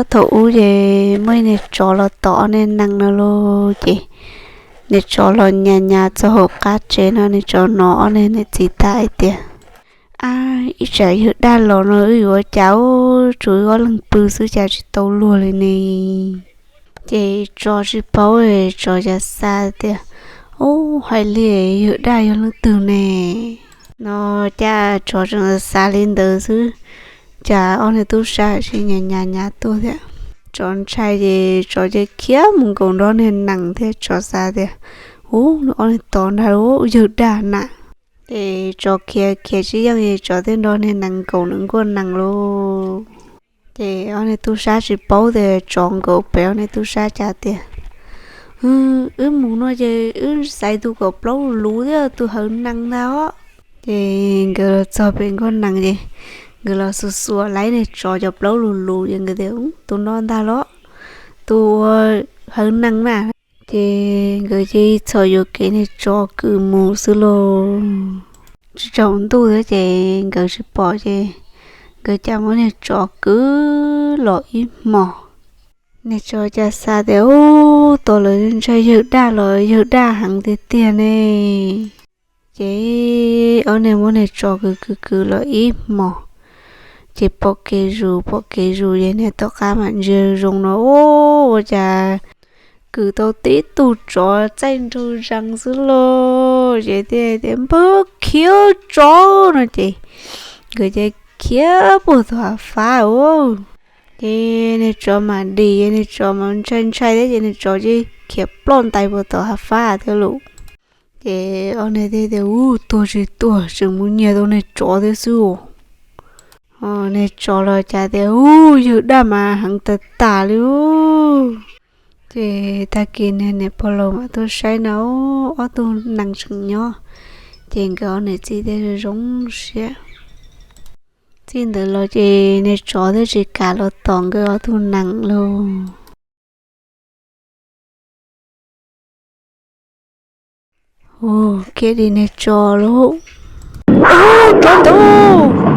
Thaum ub ces muaj ib niag tsov los tom ob niag nees no lauj. Ces niag tsov los nyas nyas txog hauv qab tsev no, niag tsov hnov ob niag niam txiv tham hais tias, Ab, ib tsam yawg daj los no wb yuav ua cas, tsuas wb ob leeg pw xwb cas tsis tau luag li ne. Ces tsov tsis paub, tsov cas xav tias, Ub, hais li yawg daj yog leej twg ne? No cas tsov tseem xav li ntawd xwb, cas ob niag tub sab sim nyas nyas nyas tuaj thiab. Tsov ntshai ces tsov cia khiav mus nkaum nrog niag nees thiab, tsov xav tias, Ub, ob niag tod ntag, yawg daj na. Ces tsov khiav khiav tsis yeej ces tsov thiaj nrog niag nees nkaum nws nkuaj nees lauj. Ces ob niag tub sab tsis paub tias tsov nkaum pem, ob niag tub sab cas tias, Wb mus no ces wb xaiv tus kom plaub lus lus thiab tus hawv nees ntag os. Ces nkawd los txog pem nkuaj nees ces nkawd los xuas xuas laib niag tsov cov plaub lus lus ces nkawd tias, Tus no ntag los, tus hawv nees na. Ces nkawd cia li txhom yuam kev niag tsov kwv mus xwb lauj. Tsis tsaus ntuj thiab ces nkawd tsis pom ces nkawd cas muab niag tsov kwv los ib hmos. Niag tsov cas xav tias, Ub, tos lawv ntshai yawg daj los yawg daj heev tiag tiag ne. Ces ob niag muab niag tsov kwv kwv kwv los ib hmos, ces pom kev zus pom kev zus ces niag tom qab mas ntsia zoo no, Ub, ua cas kwv tau tib tug tsov txaij nraug zees xwb lauj. Ces thiaj tias, Npawg, khiav tsov no ces nkawd cia li khiav puag tom hav fab os. Ces niag tsov mas dim, niag tsov mas ntshai ntshai thiab ces niag tsov cia li khiav ploj ntais puag tom hav fab thiab lauj. Ces ob niag thiaj tias, Ub, tuag tsis tuag tseem mus nyiag tau niag tsov thiab xwb. Niag tsov los cas tias, Ub, yawg daj mas heev tas tas li. Ces tag kis niag niam pog laus mam tuaj saib na, ob tug nees tseem nyob. Ces nkawd ob niam txiv thiaj zoo siab. Txij ntawd los ces niag tsov thiaj tsis kam los tom nkawd ob tug nees lauj. Ua kiag li niag tsov lauj, Ub, tsov ntawd,